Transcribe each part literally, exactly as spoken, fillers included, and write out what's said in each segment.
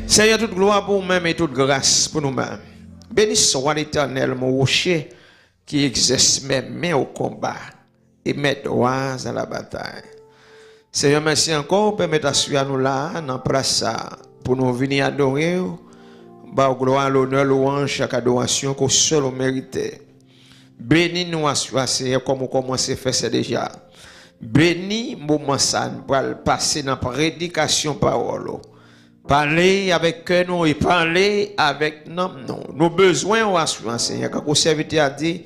Seigneur, toute gloire pour nous-mêmes et toute grâce pour nous-mêmes. Béni soit l'Éternel, mon rocher, qui exerce mes mains au combat et mes doigts à la bataille. Senyè, mèsi ankò, ou pèmèt aswè a nou la, nan plas sa, pou nou vini adore w, ba w glwa, lonè, lwanj ak adorasyon ke w sèl ou merite. Beni nou aswè a, Senyè, kòm ou kòmanse fè sa deja. Beni moman sa a nou pral pase nan predikasyon pawòl ou. Pale avèk kè nou e pale avèk nanm nou. Nou bezwen w aswè a, Senyè. Kankou sèvitè a di,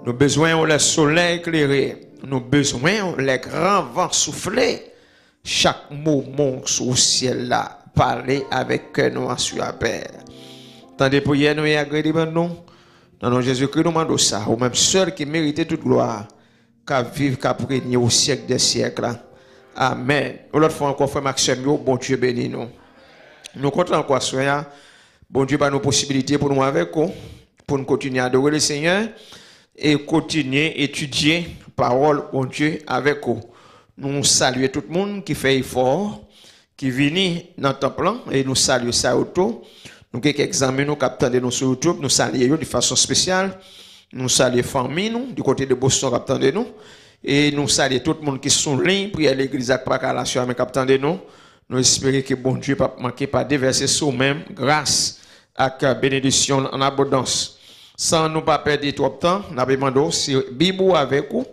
nou bezwen w lè solèy klere. Nou bezwen w lè gran van soufle. Chak moman w sou syèl la, pale avèk kè nou aswè a, Pè. Tande priyè nou e agredi ban nou. Nan non Jezikri nou mande w sa, ou menm sèl ki merite tout glwa, k ap viv, k ap renye o syèk dè syèk la. Amèn. Yon lòt fwa ankò, frè m ak sè m yo, Bondye beni nou. Nou kontan ankò aswè a. Bondye ba nou posibilite pou nou avèk ou, pou n kontinye adore Lesenyè e kontinye etidye pawòl Bondye avèk ou. Nou salye tout moun ki fè efò, ki vini nan tanp lan, e nou salye sa yo tou. Nou gen kèk zanmi nou k ap tande nou sou YouTube, nou salye yo de fason espesyal. Nou salye fanmi nou, di kote de Boston k ap tande nou. E nou salye tout moun ki sou liy priyè legliz ak pakalasyon a men k ap tande nou. Nou espere ke Bondye p ap manke pa devèse sou ou menm gras ak benediksyon l an abondans. San nou pa pèdi twòp tan, n ap mande w, si Bib ou avèk ou,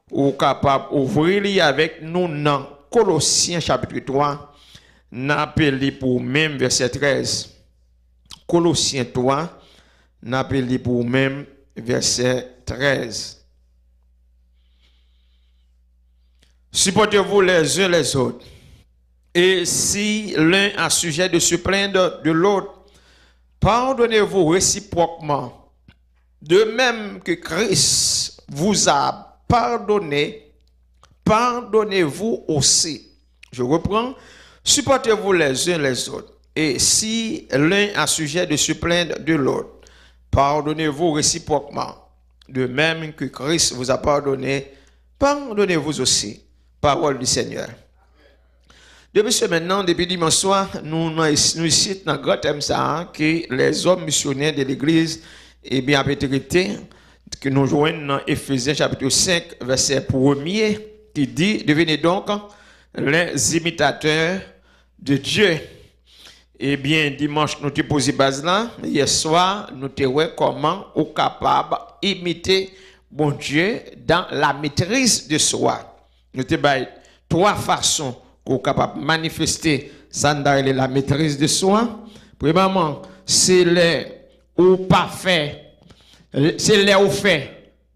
ou kapab ouvri li avèk nou nan Kolosyen chapit twa, n ap li pou ou menm vèsè trèz. Kolosyen twa, n ap li pou ou menm vèsè trèz. Supportez-vous les uns les autres. Et si l'un a sujet de se plaindre de l'autre, pardonnez-vous réciproquement. De même que Christ vous a pardonné, pardonnez-vous aussi. Je reprends. Supportez-vous les uns les autres. Et si l'un a sujet de se plaindre de l'autre, pardonnez-vous réciproquement. De même que Christ vous a pardonné, pardonnez-vous aussi. Parole du Seigneur. Depi semèn nan, depi dimanch swa, nou nan is-, nou isit nan gran tèm sa a, ke lèzòm misyonè de legliz, ebyen, ap trete, ke nou jwenn nan Efezyen chapit senk, vèsè premye, ki di, Devenez donc les imitateurs de Dieu. Ebyen, dimanch, nou te poze baz la, yè swa, nou te wè kòman ou kapab imite Bondye dans la maîtrise de soi. Nou te bay twa fason ke w kapab manifeste sa n ta rele la maîtrise de soi. Premyèman, se lè ou pa fè, se lè ou fè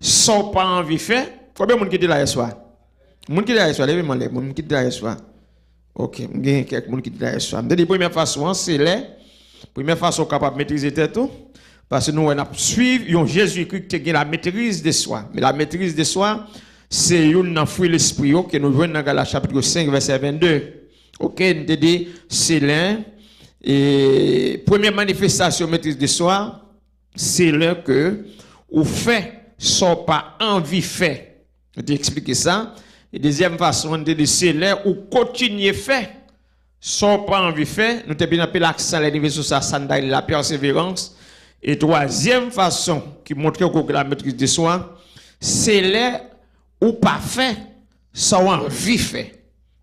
sa w pa anvi fè. Konbyen moun ki te la yè swa? Moun ki te la yè swa, leve men anlè. Moun ki te la yè swa. Ok, m gen kèk moun ki te la yè swa. M te di premyè fason an, se lè, premyè fason w kapab metrize tèt ou, paske nou wè n ap swiv yon Jezikri ki te gen la maîtrise de soi. Men la maîtrise de soi, se youn nan fwi lespri yo ke nou jwenn nan Galat chapit senk, vèsè vennde. Ok, n te di, se lè, e, premyè manifestasyon maîtrise de soi, se lè ke ou fè sa w pa anvi fè. Nou te eksplike sa. E dezyèm fason an, nou te di se lè ou kontinye fè sa w pa anvi fè. Nou te met anpil aksan lè nivo sou sa, sa n ta rele la pèseverans. E twazyèm fason ki montre ke w gen la maîtrise de soi, se lè ou pa fè sa w anvi fè.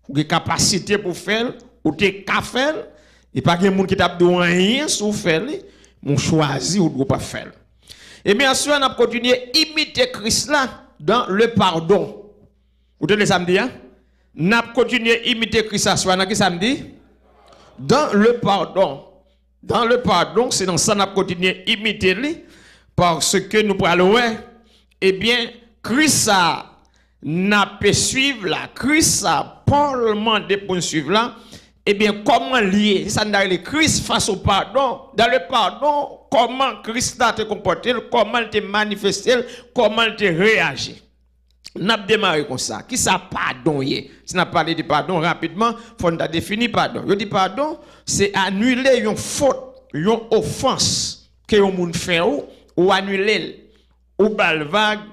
Ou gen kapasite pou fè l, ou te ka fè l, e pa gen moun ki t ap di w anyen si w fè li, men w chwazi, ou di w p ap fè l. Ebyen, aswè a, n ap kontinye imite Kris la dans le pardon. Ou tande sa m di a? N ap kontinye imite Kris aswè a nan ki sa m di? Dans le pardon. Dans le pardon, se nan sa n ap kontinye imite li, paske nou pral wè, ebyen, Kris sa n ap swiv la, Kris sa Pòl mande pou n swiv la, ebyen, kòman l ye? Se sa n ta rele Kris fas o padon. Dans le pardon, kòman Kris la te konpòte l, kòman l te manifeste l, kòman l te reyaji. N ap demare konsa. Kisa padon ye? Si n ap pale de padon, rapidman, fò n ta defini padon. Yo di padon, se anile yon fot, yon ofans ke yon moun fè ou, ou anile l, ou ba l vag,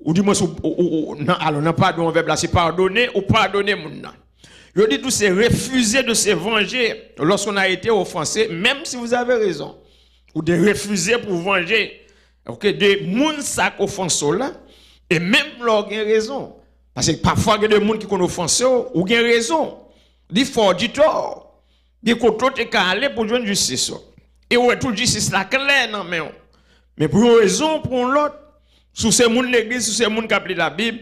ou dimwens, ou, ou, ou, ou, nan, alò, nan padon an, vèb la, se padone, ou padone moun nan. Yo di tou se refize de se vanje lorsqu'on a été offensé, même si vous avez raison. Ou te refize pou vanje, ok, de moun sa k ofanse w la, e menm lè w gen rezon. Paske pafwa gen de moun ki konn ofanse w, ou gen rezon. Li fè w di tò. Gen kote w te ka ale pou jwenn jistis ou. E w wè tout jistis la klè nan men w. Men pou yon rezon ou pou yon lòt, si w se moun legliz, si w se moun k ap li Labib,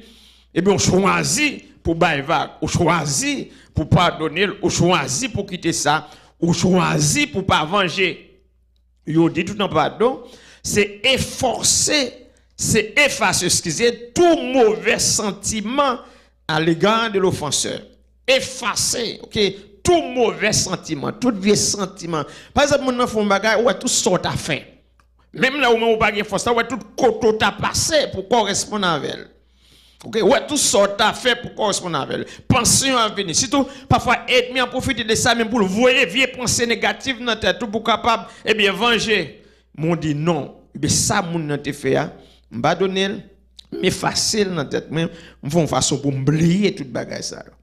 ebyen, ou chwazi pou bay vag, ou chwazi pou padone l, ou chwazi pou kite sa, ou chwazi pou pa vanje. Yo di tout nan padon, se efase, se efase, eskize, tou move santiman à l'égard de l'offenseur. Efase, ok, tou move santiman, tout vye santiman. Pa egzanp, moun nan fè yon bagay, ou wè tout sa w ta fè. Menm lè ou menm ou pa gen fòs la, ou wè tout kote w ta pase pou kòresponn avè l. Ok, ou wè tout sa w ta fè pou kòresponn avè l. Panse yo ap vini. Sitou, pafwa, ènmi an pwofite de sa menm pou l voye vye panse negatif nan tèt ou pou kapab, ebyen, vanje. Men w di non. Ebyen, sa moun nan te fè a, m padone l, m efase l nan tèt mwen, m fè yon fason pou m bliye tout bagay sa yo.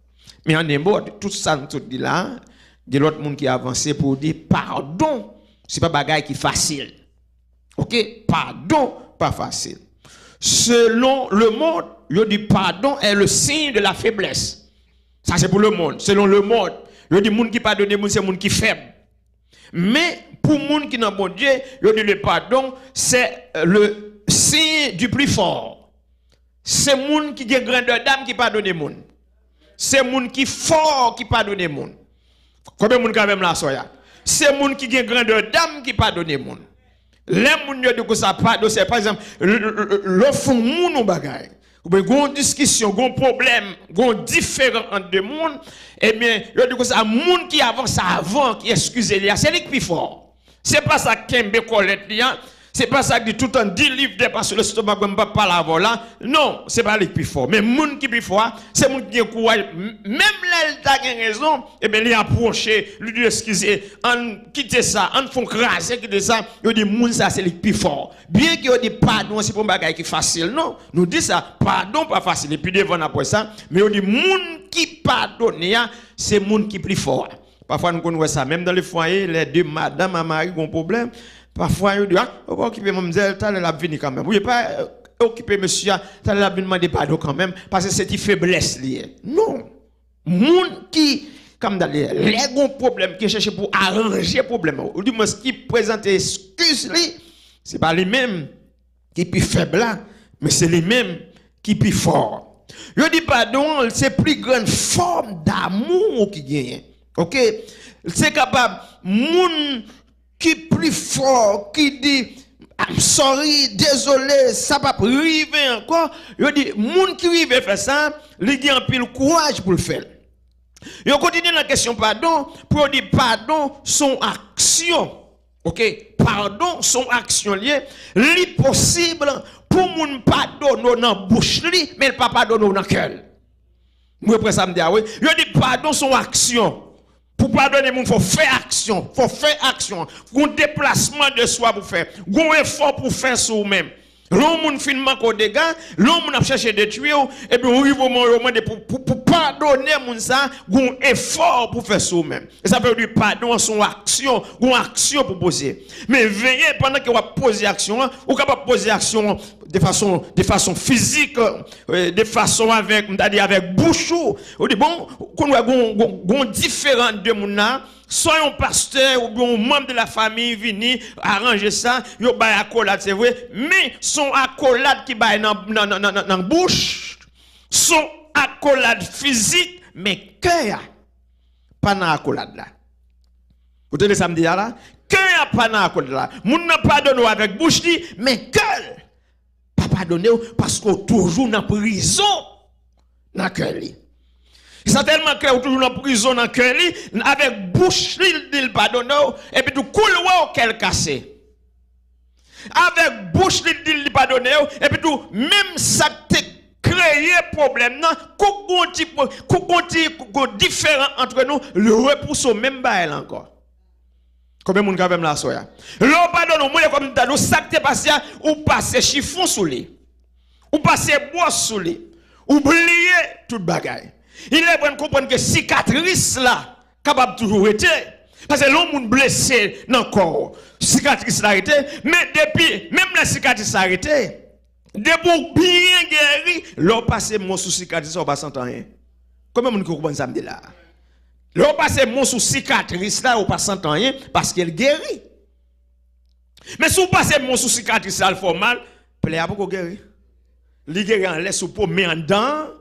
Men an dehors de tout sa m sot di la, gen lòt moun ki avanse pou di padon, se pa bagay ki fasil. Ok? Padon pa fasil. Selon le monde, yo di pardon est le signe de la faiblesse. Sa se pou le monde. Selon le monde, yo di moun ki padone moun se moun ki fèb. Men pou moun ki nan Bondye, yo di le pardon c'est le signe du plus fort. Se moun ki gen grandè dam ki padone moun. Se moun ki fò ki padone moun. Konbyen moun k avè m la aswè a? Se moun ki gen grandè dam ki padone moun. Lè moun yo di konsa padon, se pa egzanp, lè w fè yon moun yon bagay, oubyen gen yon diskisyon, gen yon pwoblèm, gen yon diferan ant de moun, ebyen, yo di konsa moun ki avanse avan, ki eskize li a, se li k pi fò. Se pa sa k kenbe kòlèt li a. Se pa sa k di tout an di liv dè pa sou lestomak mwen, m p ap pale avè w la. Non, se pa li k pi fò. Men moun ki pi fò a, se moun ki gen kouraj. M- Menm lè l ta gen rezon, ebyen, li apwoche, li di eskize, ann kite sa, ann fè yon kraze, kite sa. Yo di moun sa se li k pi fò. Byen ke yo di padon an se pa yon bagay ki fasil, non. Nou di sa, padon pa fasil. Epi devan n ap wè sa. Men yo di moun ki padone a, se moun ki pi fò a. Pafwa nou konn wè sa, menm dans le foyer, lè de madanm a mari gon pwoblèm, pafwa yo di, ah, ou pa okipe manmzèl, talè l ap vini kanmenm. Ou pa euh, okipe mesye a, talè l ap vin mande padon kanmenm, paske se ti feblès li ye. Non. Moun ki, kòm dale, lè gon pwoblèm, ki chèche pou aranje pwoblèm, ou di mwens ki prezante eskiz li, se pa li menm ki pi fèb la, men se li menm ki pi fò. Yo di padon an, se pli grann fòm damou ki genyen. Ok? Se kapab moun ki pli fò, ki di, I'm sorry, dezole, sa p ap rive ankò. Yo di, moun ki rive fè sa, li gen anpil kouraj pou l fè l. Yo kontinye nan kesyon padon, pou yo di padon se yon aksyon. Ok, padon se yon aksyon li ye. Li posib pou moun padone w nan bouch li, men l pa padone w nan kè l. Mwen reprann sa m di a, wi. Yo di padon se yon aksyon. Pou padone moun, fò fè aksyon. Fò fè aksyon. Gon deplasman de swa pou fè. Gon efò pou fè sou ou menm. Lè yon moun fin manke w dega, lè yon moun ap chèche detwi w, epi w rive w mande pou, pou, pou padone moun sa, gon efò pou fè sou ou menm. E sa fè yo di padon an se yon aksyon, gon aksyon pou poze. Men veye, pandan ke w ap poze aksyon an, ou kapab poze aksyon an de fason, de fason fizik, euh, de fason avèk, m ta di avèk bouch ou. Ou di, bon, ou konn wè gon, gon, gon diferan de moun nan, swa yon pastè oubyen yon manm de la famille vini aranje sa, yo bay akolad, se vre, men se yon akolad ki bay nan, nan, nan, nan, nan, nan bouch, se yon akolad fizik, men kè a pa nan akolad la. Ou tande sa m di a la? Kè a pa nan akolad la. Moun nan padone w avèk bouch li, men kè l pa padone w paske w toujou nan prizon nan kè li. Sa tèlman klè, ou toujou nan prizon nan kè li, avèk bouch li, l di l padone w, epi tou kou l wè w, kè l kase. Avèk bouch li, l di l li padone w, epi tou menm sa k te kreye pwoblèm nan, kou gon ti, kou gon ti, kou gon diferan ant nou, l repouse w menm bagay la ankò. Konbyen moun k avè m la aswè a? Lè w padone w, mwen, kòm m ta di w, sa k te pase a, ou pase chifon sou li. Ou pase bwòs sou li. Ou bliye tout bagay. Ilè pou n konprann ke sikatris la kapab toujou rete. Paske lè yon moun blese nan kò w, sikatris la rete. Men depi, menm lè sikatris la rete, depi w byen geri, lè w pase men w sou sikatris la, ou pa santi anyen. Konbyen moun ki konprann sa m di la? Lè w pase men w sou sikatris la, ou pa santi anyen, paske l geri. Men si w pase men w sou sikatris la, l fè w mal, plè a poko geri. Li geri anlè sou po, men anndan an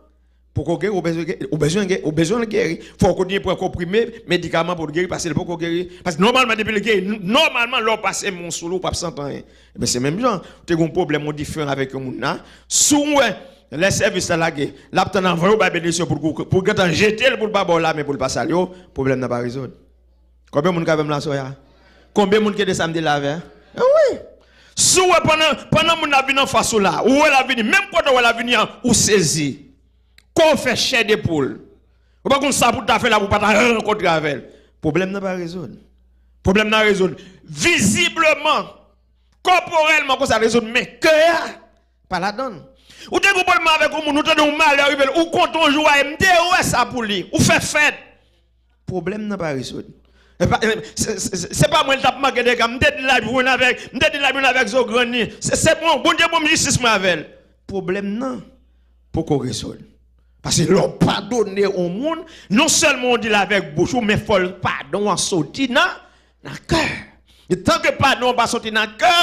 poko geri, ou bezwen, ou bezwen, ou bezwen l geri. Fò w kontinye pran konprime, medikaman pou l geri, paske l poko geri. Paske nòmalman, depi l geri, nòmalman, lè w pase men w sou li, ou p ap santi anyen. Ebyen, se menm jan, ou te gen yon pwoblèm, yon diferan avèk yon moun la. Si w wè, lè sèvis la lage, l ap tann anvan yo bay benediksyon pou l, pou l gentan jete l, pou l pa ba w lamen, pou l pa salye w, pwoblèm nan pa rezoud. Konbyen moun k avè m la aswè a? Konbyen moun ki tande sa m di la avè? Eh wi. Si w wè pandan, pandan moun la vin anfas ou la, ou wè l ap vini, menm kote w wè l ap vini an, ou sezi. Kò w fè chè de poul. Ou pa konn sa pou w ta fè la pou w pa ta rankontre avè l. Pwoblèm nan pa rezoud. Pwoblèm nan rezoud vizibleman, kòporèlman konsa rezoud, men kè a pa ladan l. Ou te gen pwoblèm avèk yon moun, ou tande yon malè rive l, ou kontan jou a, e m te wè sa pou li, ou fè fèt. Pwoblèm nan pa rezoud. E pa, e, se, se, se, se pa mwen l t ap manke dega. M te di l ap jwenn avèk, m te di l ap jwenn avèk zo grann li. Se, se bon, Bondye ban m jistis mwen avè l. Pwoblèm nan poko rezoud. Paske lè w padone yon moun, non sèlman w di l avèk bouch ou, men fò l padon an soti nan, nan kè. E tanke padon an pa soti nan kè,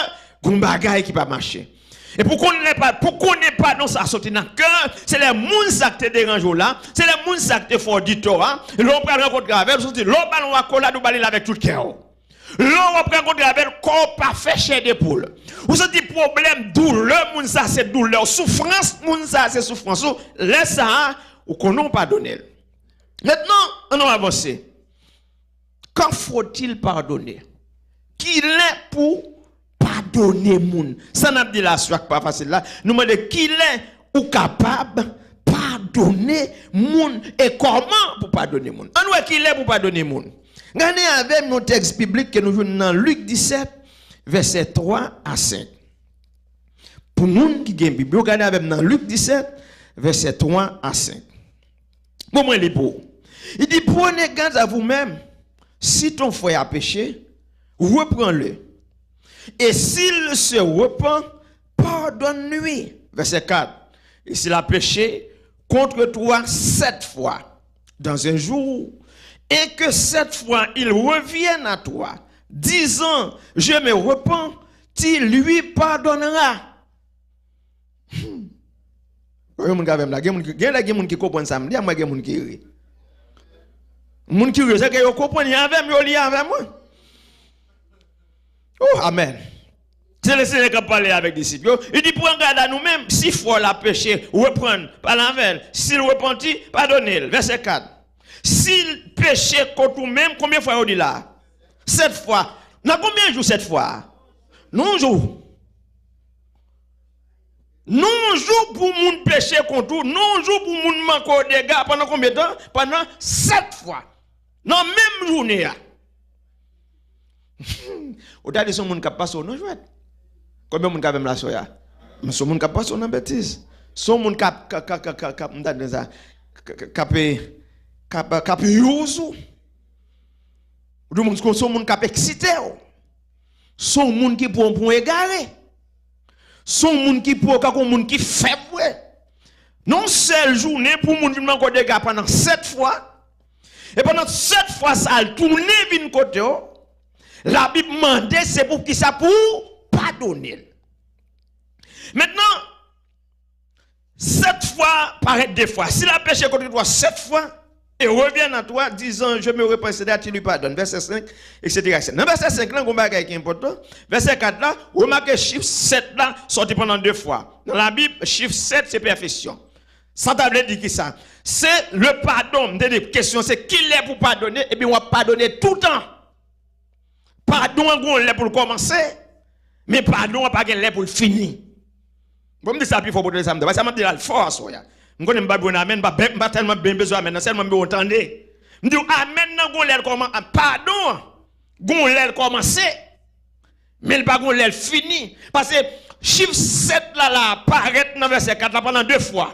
gon bagay ki pa mache. E pou konnen pa, pou konnen padon sa soti nan kè, se lè moun sa k te deranje w la, se lè moun sa k te fè w di tò a, lè w pral rankontre avè l, ou santi lè w ba l yon akolad, ou ba li l avèk tout kè w. Lè w ap rankontre avè l, kò w pa fè chè de poul. Ou santi pwoblèm, doulè moun sa se doulè w, soufrans moun sa se soufrans ou. Lè sa a, ou konnen w padone l. Mentnan, ann nou avanse. Quand faut-il pardonner? Kilè pou padone moun? Sa n ap di la aswè a k pa fasil la, nou mande kilè ou kapab padone moun e kòman pou padone moun. Ann wè kilè pou padone moun. Gade avè m yon tèks biblik ke nou jwenn nan Lik disèt, vèsè twa a senk. Pou moun ki gen Bib yo, gade avè m nan Lik disèt, vèsè twa a senk. Bon, mwen li pou ou. Il dit, prenez garde à vous-même. Si ton frère a péché, reprends-le. Et s'il se repent, pardonne-lui. Verset quatre. Et s'il a péché contre toi sept fois dans un jour, et que sept fois il revienne à toi, disant, je me repens, tu lui pardonneras. Hmm. Gen moun k avè m la, gen moun ki, gen lè gen moun ki konprann sa m di a, mwen gen moun ki ri. Moun ki ri, se ke yo konprann, yo avè m, yo li avè mwen. Oh, amèn. Se Lesenyè k ap pale avèk disip yo. Li di, pran gad a nou menm, si frè w la peche, reprann, pale avè l. Si l repanti, padone l. Vèsè kat. Si l peche kont ou menm, konbyen fwa yo di la? Sèt fwa. Nan konbyen jou sèt fwa? Nan yon jou. Nan yon jou pou moun peche kont ou, nan yon jou pou moun manke w dega, pandan konbyen tan? Pandan sèt fwa. Nan menm jounen an. Ou ta di se yon moun k ap pase w nan jwèt. Konbyen moun k avè m la aswè a? Men se yon moun k ap pase w nan betiz. Se yon moun k ap, k ap, k ap, k ap, k ap, m ta di sa, k ap, k ap, k ap use ou. Ou di moun se yon moun k ap eksite w. Se yon moun ki pran w pou yon egare. Se yon moun ki pran w tankou yon moun ki fèb vre. Nan yon sèl jounen pou moun vin manke w dega pandan sèt fwa, e pandan sèt fwa sa a, l tounen vin kote w, Labib mande se poukisa pou w padone l. Mentnan, sèt fwa parèt de fwa. Si l a peche contre toi sept fois et revient à toi, disant, je me repens, et cetera, tu lui pardonnes. Vèsè senk, et cetera, et cetera. Nan vèsè senk lan, gen yon bagay ki enpòtan. Vèsè kat la, remake chif sèt la sòti pandan de fwa. Nan Labib, chif sèt se pèfeksyon. Sa ta vle di kisa? Se le padon. M te di, kesyon se kilè pou padone, ebyen w ap padone toutan. Padon an gon lè pou l kòmanse, men padon an pa gen lè pou l fini. Bon, m di sa pi fò pou tande sa m di. Paske sa m ap di la, l fò aswè a. M konnen m pa byen amèn, m pa, m pa tèlman byen bezwen amèn nan, sèlman m bezwen w tande. M di w, amèn nan gon lè l kòman, padon an gon lè l kòmanse, men l pa gon lè l fini. Paske chif sèt la, la parèt nan vèsè kat la pandan de fwa.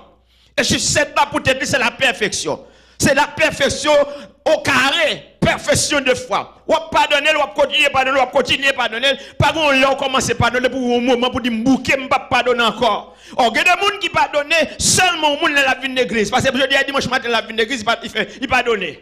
E chif sèt la poutèt li se la pèfeksyon. Se la pèfeksyon o kare, pèfeksyon de fwa. W ap padone l, w ap kontinye padone l, w ap kontinye padone l. Pa gen yon lè w kòmanse padone pou yon moman pou di, "M bouke, m p ap padone ankò." Ò, gen de moun ki padone sèlman yon moun lè l ap vin legliz. Paske jodi a dimanch maten l ap vin legliz, li pa, li fè, li padone.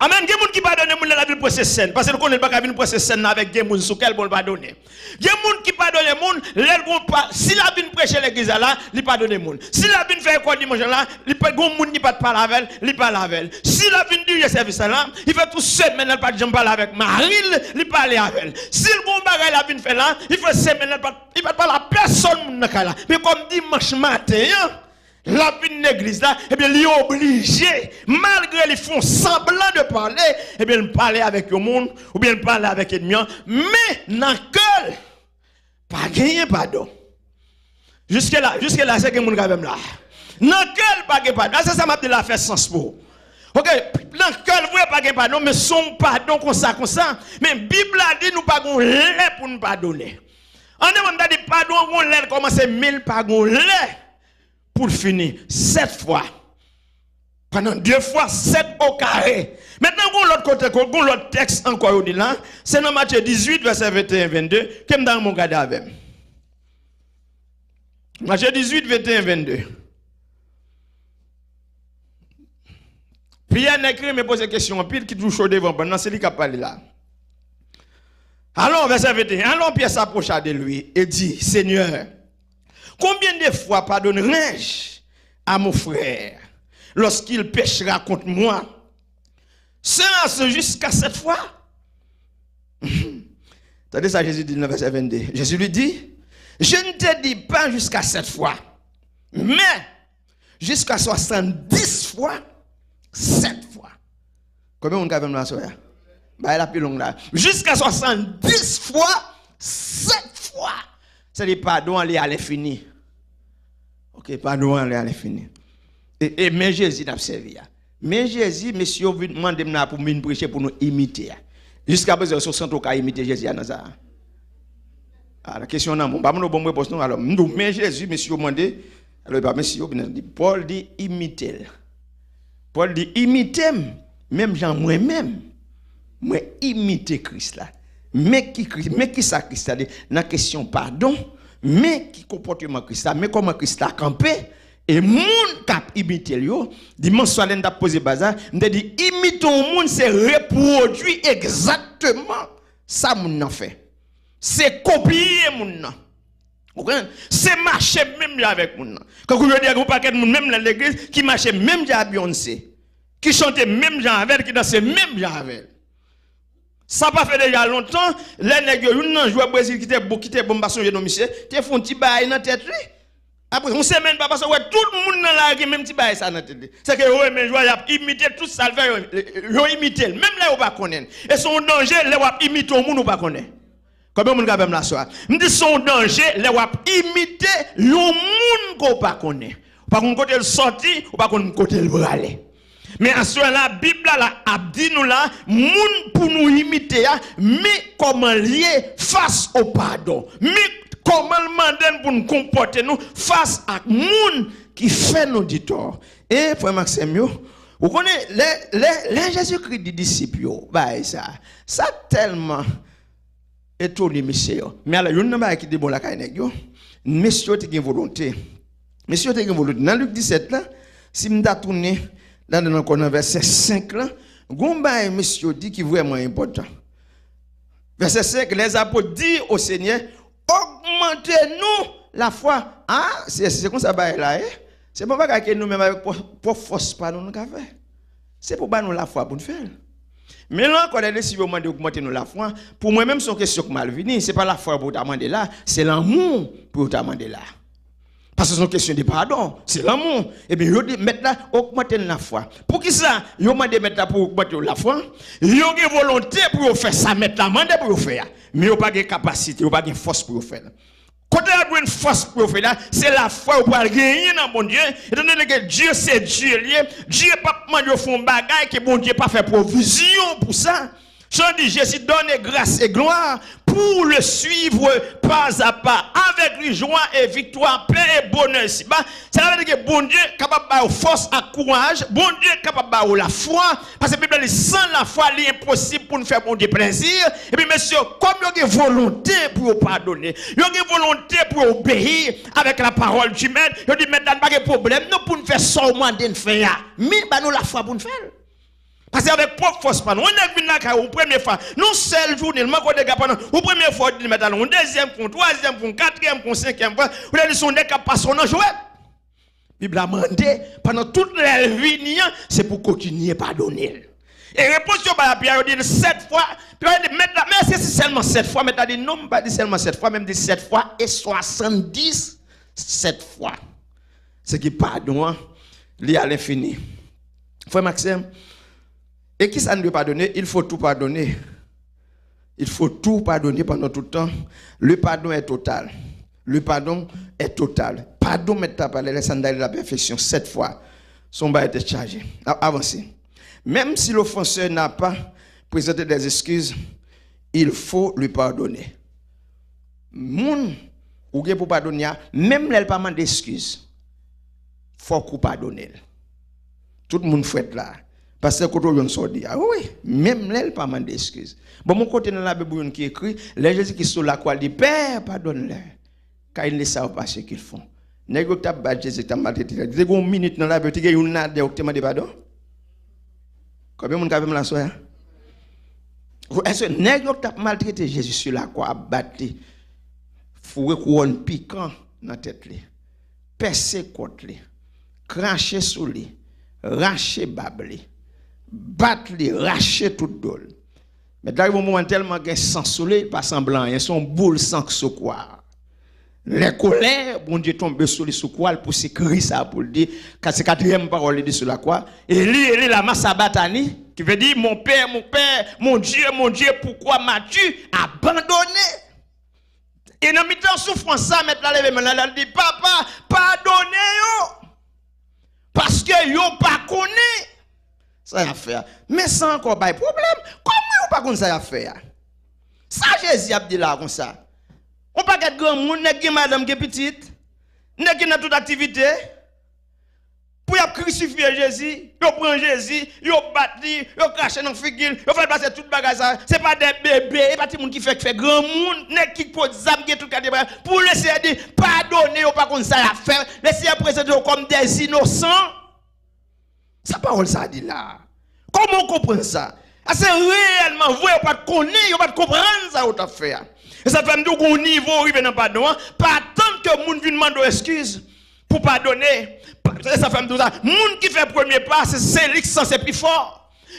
Amèn. Gen moun ki padone moun lè l ap vin pran Sentsèn. Paske l konnen l pa ka vin pran Sentsèn nan avèk gen moun sou kè l, bon, l padone. Gen moun ki padone moun, lè l gon pa, si l ap vin preche legliz la, la, li padone moun. Si l ap vin fè lekòl dimanch la, la, li pa, gon moun li pa t pale avè l, li pale avè l. Si l ap vin dirije sèvis la, la, li fè tout semèn la, li pa t janm pale avèk mari l, li pale avè l. Si l gon bagay l ap vin fè la, li fè semèn la, li pa t, li pa t pale a pèsonn moun nan kay la. Men kòm dimanch maten an, l ap vin legliz la, ebyen, li oblije, malgre li fè yon sanblan de pale, ebyen, l pale avèk yon moun, oubyen l pale avèk ènmi an, men nan kè l, pa genyen padon. Jiske la, jiske la, èske gen moun k avè m la? Nan kè l, pa gen padon. Èske sa m ap di la fè sans pou ou? Oke, nan kè l vre, pa gen padon, men se yon padon konsa, konsa. Men Bib la di nou pa gen yon lè pou n padone. An de mo, m ta di padon an gen yon lè l kòmanse, men l pa gen yon lè pou l fini. Sèt fwa. Pandan de fwa sèt o kare. Mentnan, gon lòt kote, gon lòt tèks ankò yo di la. Se nan Matye dizuit, vèsè venteyen, vennde, ke m ta renmen w gade avè m. Matye dizuit, venteyen, vennde. Pyè, nèg ki renmen poze kesyon anpil, ki toujou cho devan bann nan, se li k ap pale la. Alors, verset vingt et un, alors Pierre s'approcha de lui et dit, Seigneur, combien de fois pardonnerai-je à mon frère lorsqu'il péchera contre moi? Sera-ce jusqu'à sept fois? Tande sa Jezi di nan vèsè vennde. Jezi li di, Je ne te dis pas jusqu'à sept fois, mais jusqu'à soixante-dix fois sept fois. Konbyen moun k avè m la aswè a? Bagay la pi long la. Jusqu'à soixante-dix fois sept fois. Sètadi padon an li a lenfini. Oke, padon an li a lenfini. E, e men Jezi n ap sèvi a. Men Jezi, mesye yo vin mande m la pou m vin preche pou nou imite a. Jiskaprezan, se yon sant ou ka imite Jezi a nan sa a? A, kesyon nan bon, m pa mande w ban m repons non. Alò, m di w, men Jezi, mesye yo mande, alò, e pa mesye yo, byen antandi, Pòl di, imite l. Pòl di, imite m, menm jan mwen menm, mwen imite Kris la. Men ki Kris, men ki sa Kris la di nan kesyon padon, men ki konpòteman Kris la, men kòman Kris la kanpe, e moun k ap imite l yo, dimanch swa lè n t ap poze baz la, m te di, imite yon moun, se repwodui egzakteman sa moun nan fè. Se kopye moun nan. Ou konprann? Se mache menm jan avèk moun nan. Kankou jodi a, gen yon pakèt moun menm nan legliz ki mache menm jan a Beyoncé, ki chante menm jan avè l, ki danse menm jan avè l. Sa pa fè deja lontan, lè nèg yo, youn nan jwè Brezil ki te bon, ki te bon, m pa sonje non misye, te fè yon ti bagay nan tèt li. Apre yon semèn pa pase, ou wè tout moun nan lari gen menm ti bagay sa nan tèt li. Se ke yo renmen jwè, y ap imite tout sa l fè, yo, yo imite l, menm lè yo pa konnen l. E se yon danje lè w ap imite yon moun ou pa konnen. Konbyen moun k avè m la aswè a? M di se yon danje lè w ap imite yon moun ke w pa konnen. Ou pa konn kote l sòti, ou pa konn kote l prale. Men aswè la, Bib la, la ap di nou la, moun pou nou imite a, men kòman l ye fas o padon. Men kòman l mande n pou n konpòte nou fas ak moun ki fè nou di tò. E, frè m ak sè m yo, ou konnen, lè, lè, lè Jezikri di disip yo, bagay sa, sa tèlman etone mesye yo. Men alò, youn nan bagay ki te bon lakay nèg yo, mesye yo te gen volonte. Mesye yo te gen volonte. Nan Lik disèt la, si m ta tounen ladan l ankò nan vèsè senk la, gon bagay mesye yo di ki vrèman enpòtan. Vèsè senk, les apôtres dirent au Seigneur, Augmentez-nous la foi. A, se, se konsa bagay la ye. Se pa bagay ke nou menm avèk pwòp, pwòp fòs pa nou, nou ka fè. Se pou ba nou lafwa pou n fè l. Men la ankò, lè disip yo mande ogmante nou lafwa, pou mwen menm se yon kesyon k mal vini. Se pa lafwa pou yo ta mande la, se lanmou pou yo ta mande la. Paske se yon kesyon de padon, se lanmou. Ebyen, yo di, Mèt la, ogmante n lafwa. Poukisa yo mande Mèt la pou ogmante yo lafwa? Yo gen volonte pou yo fè sa Mèt la mande pou yo fè a. Men yo pa gen kapasite, yo pa gen fòs pou yo fè l. Kote y ap jwenn fòs pou yo fè la, se lafwa yo pral genyen nan Bondye. Etandone ke Dye se Dye l ye, Dye p ap mande yo fè yon bagay ke Bondye pa fè pwovizyon pou sa. Jan di, Jésus donne grâce et gloire pour le suivre pas à pas, avec lui joie et victoire, paix et bonheur ici-bas. Sa vle di ke Bondye kapab ba yo fòs ak kouraj, Bondye kapab ba yo lafwa, paske Bib la di, san lafwa, li enposib pou n fè Bondye plezi. Epi mesye, kòm yo gen volonte pou yo padone, yo gen volonte pou yo obeyi avec la parole du Maître, yo di, Mèt la, n pa gen pwoblèm non pou n fè sa w mande n fè a. Men, ba nou lafwa pou n fè l. Paske avèk pwòp fòs pa nou, yon nèg vin lakay ou premye fwa, nan sèl jounen, l manke w dega pandan, ou premye fwa, ou di, Mèt la, yon dezyèm fwa, yon twazyèm fwa, yon katriyèm fwa, yon senkyèm fwa, ou te di se yon nèg k ap pase w nan jwèt. Bib la mande, pandan tout lè l vini an, se pou kontinye padone l. E repons yo bay a Pyè, yo di l sèt fwa. Pyè di, Mèt la, men èske se sèlman sèt fwa? Mèt la di, non, m pa di sèlman sèt fwa, men m di sèt fwa e swasanndis sèt fwa. Se ki padon an, li alenfini. Frè m ak sè m, e kisa n dwe padone? Il faut tout pardonner. Il faut tout pardonner pendant tout temps. Le pardon est total. Le pardon est total. Padon mèt la pale, lè sa n dale la pèfeksyon sèt fwa. Se yon bagay tèt chaje. A- Avanse. Même si l'offenseur n'a pas présenté des excuses, il faut lui pardonner. Moun ou gen pou padone a, menm lè l pa mande eskiz, fòk ou padone l. Tout moun frèt la. Pastè, kote w jwenn sa w di a? Wi, menm lè l pa mande eskiz. Bon, yon kote nan Labib ou jwenn ki ekri, lè Jezikri sou lakwa, l di, Père, pardonne-leur, car ils ne savent pas ce qu'ils font. Nèg yo k t ap bat Jezi, k t ap maltrete l, te gen yon minit nan Labib, te gen youn ladan yo ki te mande padon? Konbyen moun k avè m la aswè a? Èske nèg yo k t ap maltrete Jezi sou lakwa, ap bat li, foure kouwòn pikan nan tèt li, pèse kont li, krache sou li, rache bab li, bat li, rache tout do l. Mèt la rive yon moman, tèlman gen san sou li, li pa sanble anyen, se yon boul san k sou kwa a. Lè kolè Bondye tonbe sou li sou kwa, l pouse kri sa a pou l di, ka- se katriyèm pawòl li di sou lakwa, Eli, Eli, lama sabatani? Ki vle di, Mon Pè, mon Pè, mon Dye, mon Dye, poukwa m'as-tu abandone? E nan mitan soufrans sa, Mèt la leve men l, l di, Papa, padone yo, paske yo pa konnen sa y ap fè a. Men sa ankò bay pwoblèm. Kòman yo pa konn sa y ap fè a? Sa Jezi ap di la a konsa? Yon pakèt granmoun, nèg gen madanm, gen pitit, nèg ki nan tout aktivite, pou y ap krisifye Jezi, yo pran Jezi, yo bat li, yo krache nan figi l, yo fè l pase tout bagay sa. Se pa de bebe, e pa timoun ki fèk fè, granmoun, nèg ki pot zam, gen tout kalite bagay. Pou Leseyè di, padone yo, pa konn sa y ap fè. Leseyè prezante yo kòm dèzinosan. Sa pawòl sa a di la a? Kòman w konprann sa? A se reyèlman vre, yo pa t konnen, yo pa t konprann sa yo t ap fè a. E sa fè m di w gen yon nivo w rive nan padon an, pa atann ke moun vin mande w eskiz pou padone. Pa- E sa fè m di w sa, moun ki fè premye pa, se, se li k sanse pi fò.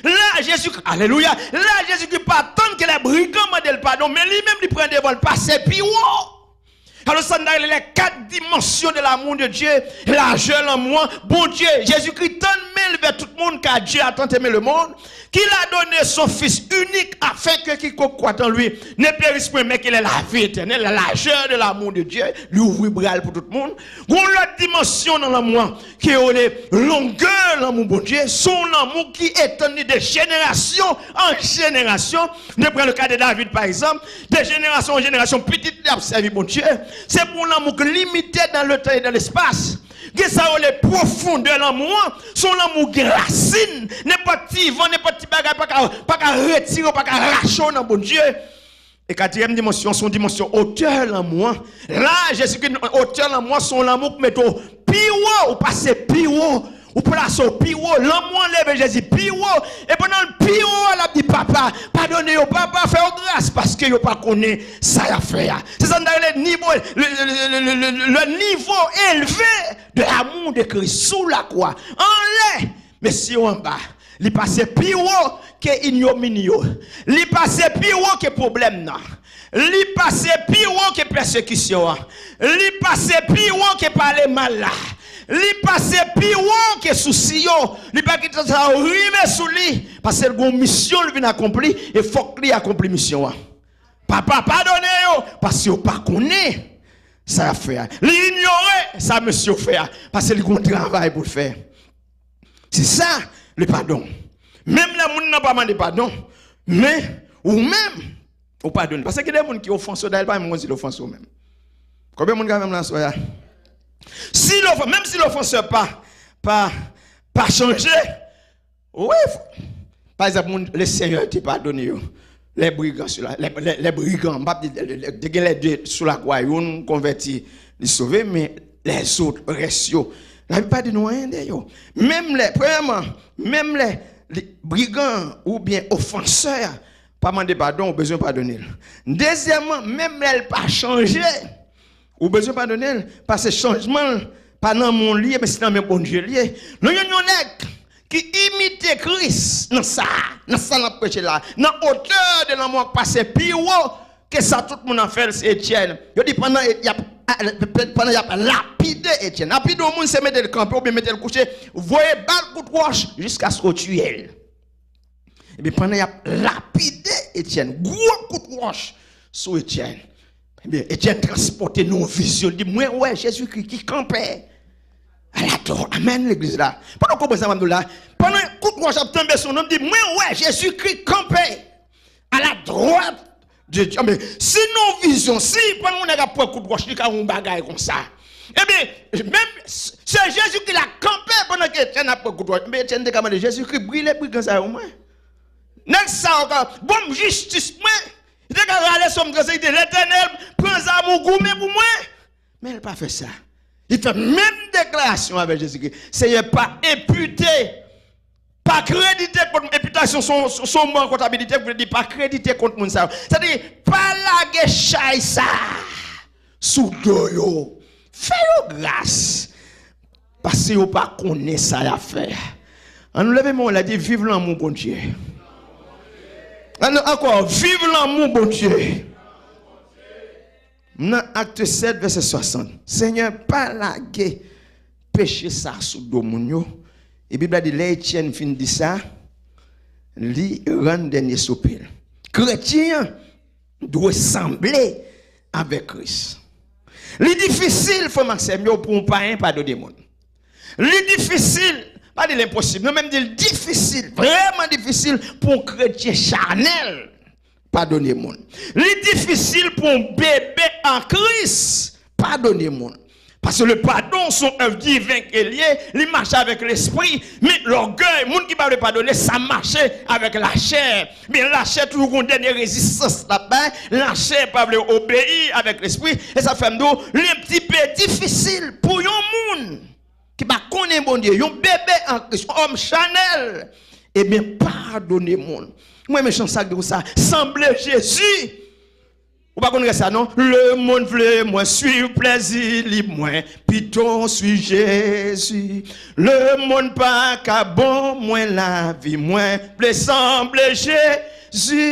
La, Jezikri, alelouya, la, Jezikri pa atann ke lè brigan mande l padon, men li menm li pran devan l, pase pi wo. Alò, sa n ta rele les quatre dimensions de l'amour de Dieu, lajè lanmou an, Bondye, Jezikri tann men l vè tout moun, car Dieu a tant aimé le monde, qu'il a donné son Fils unique, afin que quiconque croit en lui ne périsse point, mais qu'il ait la vie éternelle, la largeur de l'amour de Dieu, li ouvri bra l pou tout moun. Gon lòt dimansyon nan lanmou an, ki rele longè lanmou Bondye, se yon lanmou ki etann li de jenerasyon an jenerasyon. Nou pran le ka de David, pa egzanp, de jenerasyon an jenerasyon, pitit li ap sèvi Bondye. Se pou yon lanmou ki limite dans le temps et dans l'espace. Gen sa yo rele pwofondè lanmou an, se yon lanmou ki gen rasin. Nenpòt ti van, nenpòt ti bagay pa ka, pa ka retire w, pa ka rache w nan Bondye. E katriyèm dimansyon, se yon dimansyon otè lanmou an. La, Jezikri, otè lanmou an, se yon lanmou ki mete w pi wo, ou pase pi wo, ou plase w pi wo. Lanmou an leve Jezi pi wo. E pandan l pi wo a, l ap di, Papa, padone yo, Papa, fè yo gras, paske yo pa konnen sa y ap fè a. Se sa n ta rele nivo, le, le, le, le, le, le niveau élevé de l'amour de Christ sous la croix. Anlè, mesye yo anba. Li pase pi wo ke inyomi yo. Li pase pi wo ke pwoblèm nan. Li pase pi wo ke pèsekisyon an. Li pase pi wo ke pale mal la. Li pase pi wo ke sousi yo. Li pa kite sa yo rive sou li. Paske l gon misyon l vin akonpli, e fòk li akonpli misyon an. Papa, padone yo, paske yo pa konnen sa y ap fè a. Li inyore sa mesye yo fè a, paske li gon travay pou l fè. Se sa, le padon. Menm lè moun nan pa mande padon, men ou menm, Ou padone l. Paske gen de moun ki ofanse w, dayè l pa menm konn si l ofanse w menm. Konbyen moun k avè m la aswè a? Si l ofanse, menm si l ofanse pa, pa, pa chanje, wi. Pa egzanp, moun, le Seigneur te padone yo. Les brigands, sila, les, les, les brigands, m p ap di, te gen les deux sou lakwa, youn konvèti, li sove, men lèzòt, rès yo, Labib pa di nou anyen de yo. Menm lè, premyèman, menm lè brigan oubyen ofansè a pa mande padon, ou bezwen padone l. Dezyèmman, menm lè l pa chanje, ou bezwen padone l, paske chanjman l pa nan men w li ye, men se nan men Bondye li ye. Nou jwenn yon nèg ki imite Kris nan sa, nan sa n ap preche la, nan hauteur de l'amour k pase pi wo ke sa tout moun ap fè l, se Etyèn. Yo di pandan y ap, pandan y ap lapide Etyèn. Lapide yon moun se mete l kanpe oubyen mete l kouche, voye ba l kout wòch jiskaske w tiye l. Ebyen, pandan y ap lapide Etyèn, gwo kout wòch sou Etyèn. Ebyen, Etyèn transpòte nan yon vizyon, li di, mwen wè Jezikri ki kanpe aladwat. Amèn, legliz la. Pandan w konprann sa m ap di w la, pandan kout wòch ap tonbe sou nou, m di, mwen wè Jezikri kanpe aladwat de Dye. Men, si nan yon vizyon, si pandan yon nèg ap pran kout wòch, li ka wè yon bagay konsa. Ebyen, menm s-, se Jezikri la kanpe pandan ke Etyèn ap pran kout wòch. Ebyen, Etyèn te ka mande, Jezikri, brile brigan sa yo mwen. Nèg sa yo ka, ban m jistis mwen. Li te ka rale sòm transe, li te, Letènèl, pran zam ou goumen pou mwen. Men l pa fè sa. Li fè menm deklarasyon avèk Jezikri. Seyè, pa enpite, pa kredite kont mwen. Enpitasyon se yon, se yon mo an kontabilite ki vle di pa kredite kont moun sa yo. Sa vle di, pa lage chay sa sou do yo. Fè yo gras. Paske yo pa konnen sa y ap fè. Ann leve men w la, di, viv lanmou Bondye. Ann, ankò, viv lanmou Bondye. Nan Akte sèt, vèsè swasant. Senyè, pa lage peche sa sou do moun yo. E Bib la di, lè Etyèn fin di sa, li rann dènye soupe l. Kretyen an dwe sanble avèk Kris. Li difisil, frè m ak sè m yo, pou yon payen padone moun. Li difisil, pa di l enposib, non, men m di l difisil, vrèman difisil pou yon kretyen chanèl padone moun. Li difisil pou yon bebe an Kris padone moun. Paske le padon se yon èv diven ke l ye, li mache avèk lespri, men lògèy, moun ki pa vle padone, sa mache avèk lachè. Men lachè toujou gon dènye rezistans l ap bay, lachè pa vle obeyi avèk lespri, e sa fè m di w, li yon ti pe difisil pou yon moun ki pa konnen Bondye, yon bebe an Kris, yon òm chanèl, ebyen, padone moun. Mwen renmen chan sa k di konsa, sanble Jezi. Ou pa konn rès la, non? Lemonn vle mwen swiv plèzi li, mwen pito swiv Jezi. Lemonn pa ka ban mwen lavi, mwen vle sanble Jezi.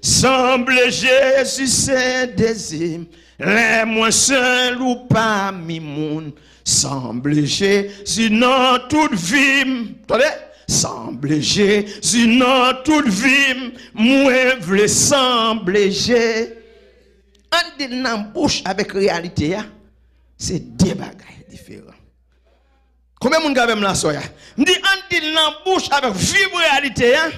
Sanble Jezi se dezi m. Lè mwen sèl ou pami moun, sanble Jezi nan tout vi m. Tande? Sanble Jezi nan tout vi m. Mwen vle sanble Je-, ann di l nan bouch avèk reyalite a, se de bagay diferan. Konbyen moun k avè m la aswè a? M di, ann di l nan bouch avèk viv reyalite a,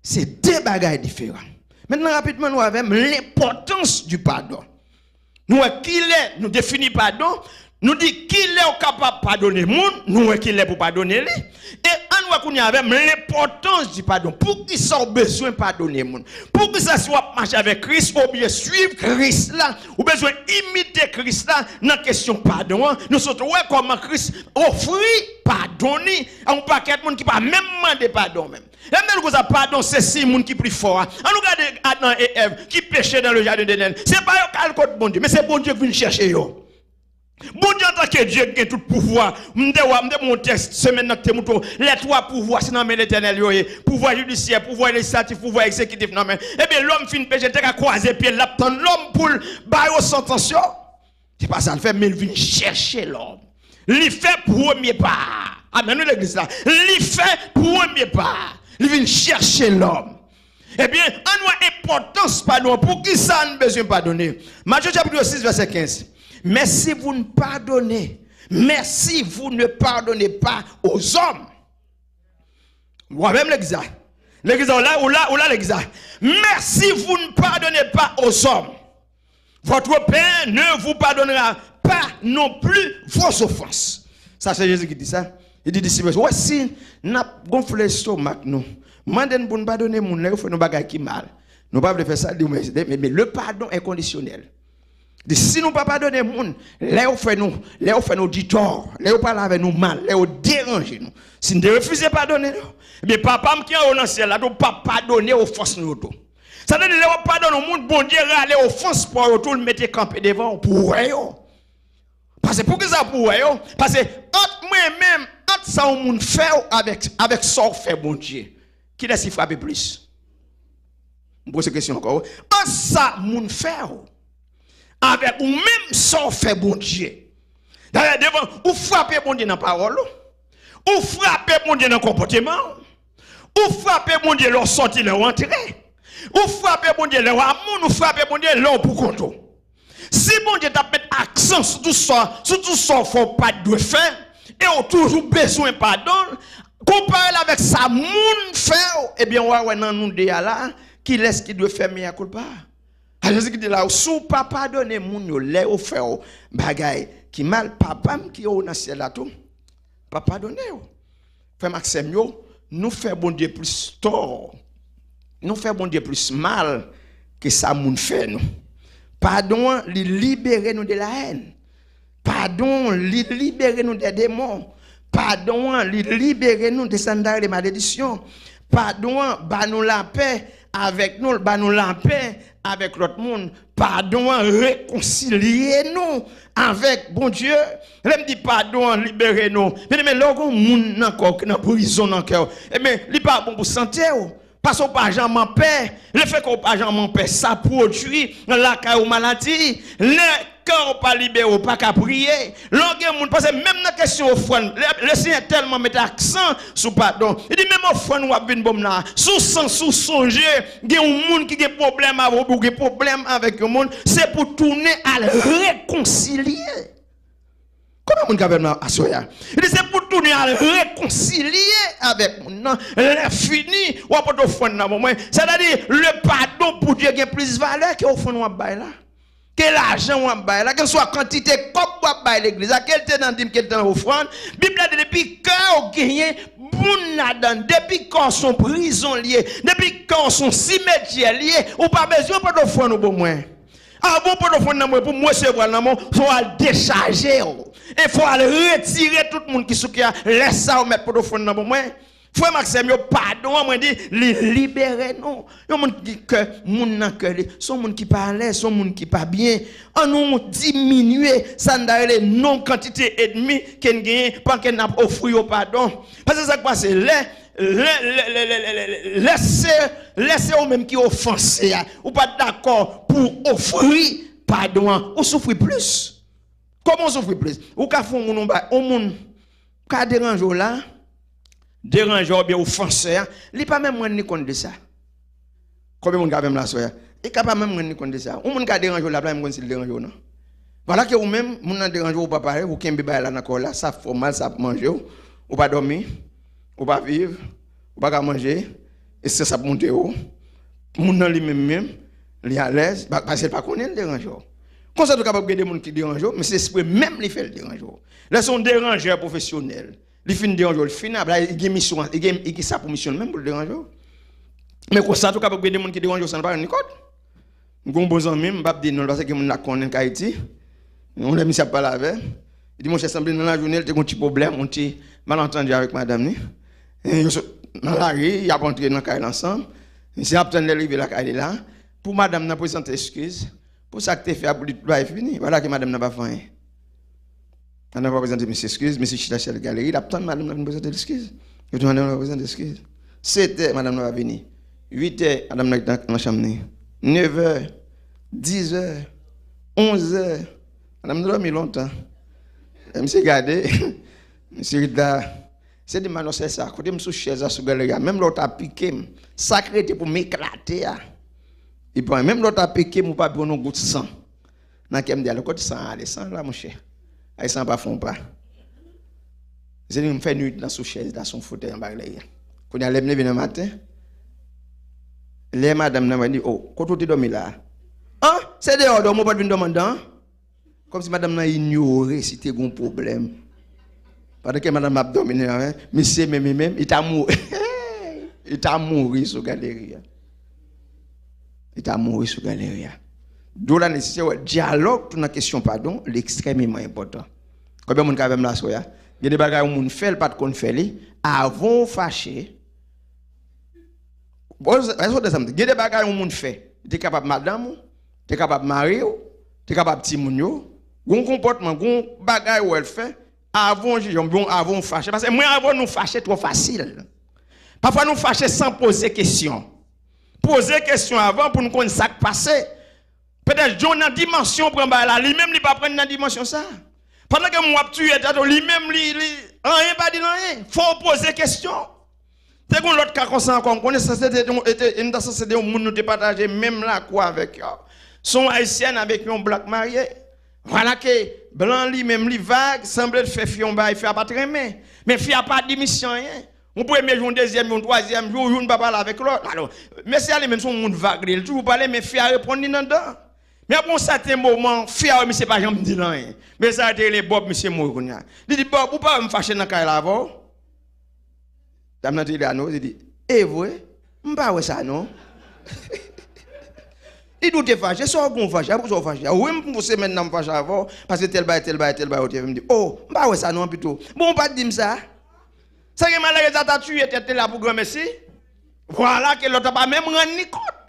se de bagay diferan. Mentnan, rapidman, nou avè m, lenpòtans di padon. Nou wè kilè nou defini padon, nou di kilè w kapab padone moun, nou wè kilè pou padone li. E ann wè kounye a avè m, lenpòtans di padon. Poukisa w bezwen padone moun? Poukisa si w ap mache avèk Kris, w oblije swiv Kris la, ou bezwen imite Kris la nan kesyon padon an? Nou sot wè kòman Kris ofri padon li a yon pakèt moun ki pa menm mande padon menm. Lè m di nou konsa, padon se siy moun ki pli fò a. Ann nou gade Adan e Èv ki peche nan le jardin d'Éden. Se pa yo k al kot Bondye, men se Bondye k vin chèche yo. Bondye antanke Dye ki gen tout pouvwa. M te wè, m te ba w yon tèks semèn nan ki te montre w lè twa pouvwa se nan men Letènèl yo ye. Pouvwa jidisyè, pouvwa lejislatif, pouvwa egzekitif nan men. Ebyen, lòm fin peche, te ka kwaze pye l, l ap tann lòm pou l ba yo santans yo. Se pa sa l fè, men l vin chèche lòm. Li fè premye pa a. Amèn, wi, legliz la. Li fè premye pa a. Li vin chèche lòm. Ebyen, ann wè enpòtans padon an. Poukisa n bezwen padone? Matye chapit sis, vèsè kenz. Mais si vous ne pardonnez, mais si vous ne pardonnez pas aux hommes, Ou avè m, legliz la? Legliz la, ou la, ou la, legliz la. Mais si vous ne pardonnez pas aux hommes, votre Père ne vous pardonnera pas non plus vos offenses. Sa se Jezi ki di sa. Li di disip yo, wè, si n ap gonfle estomak nou, mande n pou n padone moun lè yo fè nou bagay ki mal, nou pa vle fè sa, li di, men, men, men le pardon est conditionnel. Di, si nou pa padone moun, lè yo fè nou, lè yo fè nou di tò, lè yo pale avè nou mal, lè yo deranje nou, si n te refize padone yo, ebyen, Papa m ki anwo nan syèl la tou p ap padone ofans nou yo tou. Sa vle di, lè w ap padone yon moun, Bondye rale ofans pa w yo tou, l mete kanpe devan w pou w wè yo. Paske poukisa pou w wè yo? Paske ant mwen menm, ant sa yon moun fè w avèk, avèk sa w fè Bondye, kilès ki frape plis? M poze kesyon ankò. Ant sa moun fè w avèk ou menm sa w fè Bondye. Dayè, devan, ou frape Bondye nan pawòl ou. Ou frape Bondye nan konpòteman w. Ou frape Bondye lè w sòti, lè w antre. Ou frape Bondye lè w a moun, ou frape Bondye lè w pou kont ou. Si Bondye t ap met aksan sou tout sa, sou tout sa w fè w pa t dwe fè, e w toujou bezwen padon l, konpare l avèk sa moun fè w, ebyen, w a wè nan nou de a la, kilès ki dwe fè mea culpa? A Jezi ki di la, si w pa padone moun yo lè yo fè w bagay ki mal, Papa m ki anwo nan syèl la tou p ap padone yo. Frè m ak sè m yo, nou fè Bondye plis tò, nou fè Bondye plis mal ke sa moun fè nou. Padon an, li libere nou de la haine. Padon an, li libere nou de demon. Padon an, li libere nou de sa n ta rele maledisyon. Padon an ba nou lapè avèk nou, l ba nou lapè avèk lòt moun. Padon an rekonsilye nou avèk Bondye. Lè m di padon an libere nou, byeneme, lè w gen yon moun nan kò w ki nan prizon nan kè w, ebyen, li pa bon pou sante w. Paske w pa janm anpè. Lefètke w pa janm anpè, sa pwodui nan lakay ou maladi. Lè kè w pa libere, w pa ka priye. Lè w gen moun, paske menm nan kesyon ofrann, le, Lesenyè tèlman met aksan sou padon. Li di, menm ofrann w ap vin ban m la, si w san, si w sonje gen yon moun ki gen pwoblèm avè w, oubyen w gen pwoblèm avèk yon moun, se pou tounen al rekonsilye. Konbyen moun k avè m la aswè a? Li di, se pou tounen al rekonsilye avèk moun nan. Lè fini, w ap pote ofrann nan ban mwen. Sètadi, le padon pou Dye gen plis valè ke ofrann w ap bay la, ke lajan w ap bay la, kèlkeswa kantite kòb w ap bay legliz la, ke l te nan dim, ke l te nan ofrann. Bib la di, depi kè w genyen moun ladan l, depi kò w se yon prizon l ye, depi kò w se yon simetyè l ye, ou pa bezwen pote ofrann ou ban mwen. Avan w pote ofrann nan mwen pou m resevwa l nan men w, fò w al dechaje w. E fò w al retire tout moun ki sou kè a. Lè sa a, ou mèt pote ofrann nan ban mwen. Frè m ak sè m yo, padon an, mwen di, li libere nou. Yon moun ki gen kè, moun nan kè li, se yon moun ki pa alèz, se yon moun ki pa byen. Ann nou diminye sa n ta rele non kantite ènmi ke n genyen, pandan n ap ofri yo padon. Paske sa k pase, lè, lè, lè, lè, lè, lè, lè, lè se, lè se ou menm ki ofanse a, ou pa t dakò pou w ofri padon an, ou soufri plis. Kòman w soufri plis? Ou ka fè yon moun yon bagay, yon moun ka deranje w la, deranje w oubyen ofansè a, li pa menm rann li kont de sa. Konbyen moun k avè m la aswè a? Li ka pa menm rann li kont de sa. Yon moun ka deranje w la, pa menm konn si l deranje w non. Vwala ke ou menm, moun nan deranje w, ou pa pale, ou kenbe bagay la nan kò w la, sa fè w mal, sa ap manje w, ou pa dòmi, ou pa viv, ou pa ka manje, estrès ap monte w. Moun nan li menm menm, li alèz, pa, paske l pa konnen l deranje w. Konsa tou kapab gen de moun ki deranje w, men se espre menm li fè l deranje w. Lè se yon deranjè pwofesyonèl, li fin deranje w, li fin ap la, li gen misyon, li gen, li gen sa pou misyon l menm pou l deranje w. Men konsa tou kapab gen de moun ki deranje w san l pa rann li kont. M gen yon bon zanmi m, m p ap di non l paske gen moun la konnen l k Ayiti. Yon lè misye ap pale avè m, li di, monchè, sanble nan lajounen l te gen yon ti pwoblèm, yon ti malantandi avèk madanm li. E yo sot nan lari, y ap antre nan kay la ansanm. Misye ap tann lè l rive lakay li la, pou madanm nan prezante eskiz pou sa k te fè a, pou li tout bagay fini. Vwala ke madanm nan pa fè anyen. Madanm nan pa prezante misye eskiz, misye chita sèl galeri, l ap tann madanm nan vin prezante l eskiz. Yo di madanm nan pa prezante eskiz. Sèt è, madanm nan pa vini. Uit è, madanm nan nan, nan chanm li. Nèf è, dis è, onz è. Madanm nan dòmi lontan. Lè misye gade, misye rit la. Se di m anonsè sa, kote m sou chèz la, sou galeri a, menm lè w ta pike m, sa k rete pou m eklate a, li pran. Menm lè w ta pike m, ou pa pran yon gout san. Nan kè m di, alò, kote san an ale? San an la, monchè. Ay, san an pa fè yon pa. Se li m fè nwit lan sou chèz la, sou yon fotèy anba galeri a. Kounye a, lè m leve nan maten, Lè madanm nan wè li, "O, kote w te dòmi la a?" "An, se deyò w dòmi, w pa t vin dòmi anndan an?" Kòmsi madanm nan inyore si te gen yon pwoblèm. Pandan ke madanm nan ap dòmi nan, misye menm, li menm, li ta mou-, li ta mouri sou galeri a. Li ta mouri sou galeri a. D'où la nécessité, wè, dyalòg tou nan kesyon padon, li ekstrèmeman enpòtan. Konbyen moun k avè m la aswè a? Gen de bagay yon moun fè, l pa t konn fè li. Avan w fache, bon, èske w tande sa m di? Gen de bagay yon moun fè. Li te kapab madanm ou, te kapab mari w, te kapab timoun yo. Gon konpòtman, gon bagay ou wè l fè. Avan w jije, oubyen avan w fache. Paske mwen avè w nou fache twò fasil. Pafwa nou fache san poze kesyon. Poze kesyon avan pou n konn sa k pase. Petèt John nan dimansyon pran bagay la, li menm li pa pran nan dimansyon sa. Pandan ke moun ap tiye tèt yo, li menm li, li, anyen pa di l anyen. Fò w poze kesyon. Te gen yon lòt ka konsa ankò, m konnen sa se te, te, te, m ta sanse te yon moun nou te pataje menm lakou avèk yo. Se yon ayisyèn avèk yon blan k marye. Vwala ke blan li menm li vag, sanble l fè fi a yon bagay, fi a pa t renmen. Men fi a pa di misye anyen. Yon premye jou, yon dezyèm jou, yon twazyèm jou, youn pa pale avèk lòt. Alò, mesye a li menm se yon moun vag li ye, li toujou pale, men fi a reponn li nan dan. Men apre yon sèten moman, fi a wè misye pa janm di l anyen. Mesye a te rele Bob, misye mouri kounye a. Li di, "Bob, ou pa wè m fache nan kay la avè w?" Dam nan te rele a non, li di, "E vre? M pa wè sa non." Li di, "Ou te fache, sa w gen w fache, apre sa w fache a?" "Wi, m pou semèn nan m fache avè w, paske tèl bagay, tèl bagay, tèl bagay ou te fè." M di, "O, m pa wè sa non pito. Bon, ou pa t di m sa." Sa gen malere sa ta tiye tèt li la pou granmesi. Vwala ke lòt la pa menm rann li kont.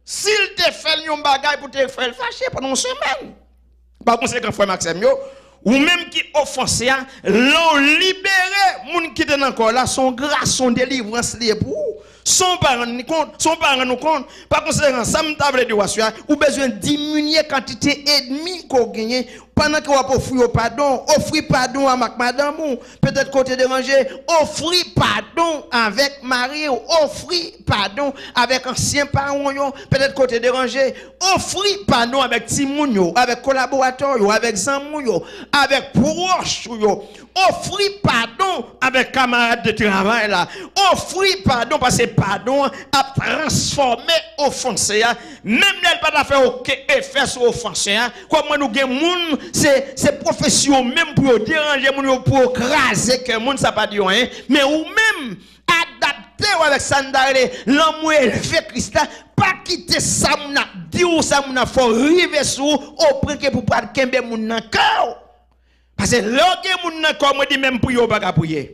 Si l te fè l yon bagay pou te fè l fache pandan yon semèn. Pa konsekan, frè m ak sè m yo, ou menm ki ofanse a, lè w libere moun ki te nan kò w la, se yon gras, se yon delivrans li ye pou ou. San w pa rann li kont, san w pa rann ou kont. Pa konsekan, sa m ta vle di w aswè a, ou bezwen diminye kantite ènmi ke w genyen. Pandan ke w ap ofri yo padon, ofri padon a ak madanm ou, petèt ke w te deranje, ofri padon avèk mari w, ofri padon avèk ansyen paran w yo, petèt ke w te deranje, ofri padon avèk timoun yo, avèk kolaboratè w yo, avèk zanmi w yo, avèk pwòch ou yo, ofri padon avèk kamarad de travay la, ofri padon, paske padon an ap transfòme ofanse a, menm lè l pa ta fè okenn efè sou ofanse a. Kòman nou gen moun, se, se pwofesyon yo menm pou yo deranje moun yo, pou yo kraze kè moun, sa pa di yo anyen. Men ou menm, adapte w avèk sa n ta rele lanmou elve Kris la. Pa kite sa moun ap di w, sa moun ap fè w rive sou ou, opwen ke pou pral kenbe moun nan kè w. Paske lè w gen moun nan kò w, mwen di menm priye w pa ka priye.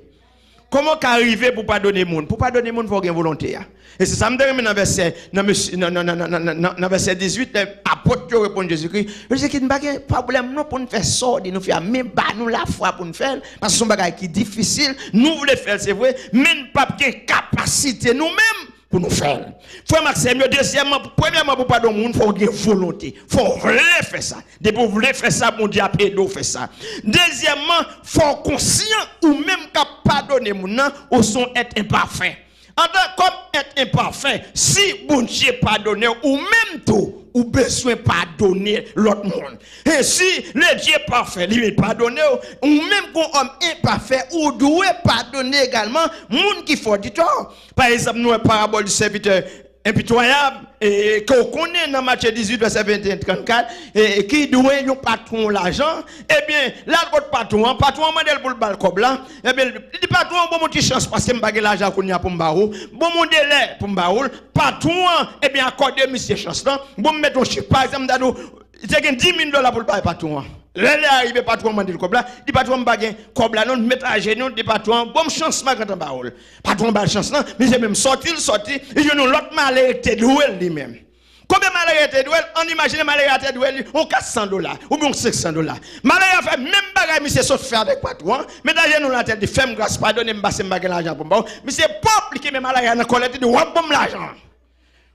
Kòman w ka rive pou w padone moun? Pou w padone moun, fò w gen volonte a. E se sa m te renmen nan vèsè, nan mesye, nan, nan vèsè dizuit, lè apot yo reponn Jezikri, yo di, "Jezikri, nou pa gen pwoblèm non pou n fè sa w di nou fè a, men ba nou lafwa pou n fè l, paske se yon bagay ki difisil, nou vle fè l, se vre, men n p ap gen kapasite nou menm pou nou fè l." Frè m ak sè m yo, dezyèmman, premyèman, pou w padone moun, fò w gen volonte. Fò w vle fè sa. Depi w vle fè sa, Bondye ap ede w fè sa. Dezyèmman, fò w konsyan, ou menm k ap padone moun nan, ou se yon èt enpafè. Antan kòm èt enpafè, si Bondye padone w, ou menm tou, ou bezwen padone lòt moun. E si Ledye pafè, li vin padone w, ou menm kon òm enpafè, ou dwe padone egalman moun ki fè w di tò. Pa egzanp, nou wè parabòl di sèvitè enpitwayab, e, ke w konnen nan Matye dizuit, vèsè venteyen, trannkat, e, e ki dwe yon patwon lajan. Ebyen, l al kot patwon an, patwon an mande l pou l ba l kòb la. Ebyen, li di, "Patwon, ban m yon ti chans, paske m pa gen lajan kounye a pou m ba ou. Ban m yon delè pou m ba ou l." Patwon an, ebyen, akòde misye chans lan. Bon, m met yon chif, pa egzanp, m ta di w, li te gen dis mil dola pou l bay patwon an. Lè lè a rive, patwon an mande l kòb la. Li di, "Patwon, m pa gen kòb la non." Li met ajenou, li di, "Patwon, ban m chans, m a gentan ba ou l." Patwon an ba l chans lan, misye menm sòti, l sòti, li jwenn yon lòt malere ki te dwe l li menm. Konbyen malere te dwe l? Ann imajine malere a te dwe li yon kat san dola, oubyen yon senk san dola. Malere a fè menm bagay misye sot fè avèk patwon an, met ajenou l atè, li di, "Fè m gras, padone m, paske m pa gen lajan pou m ba w." Misye pòp, li kenbe malere a nan kòlèt, li di, "W ap ban m lajan an.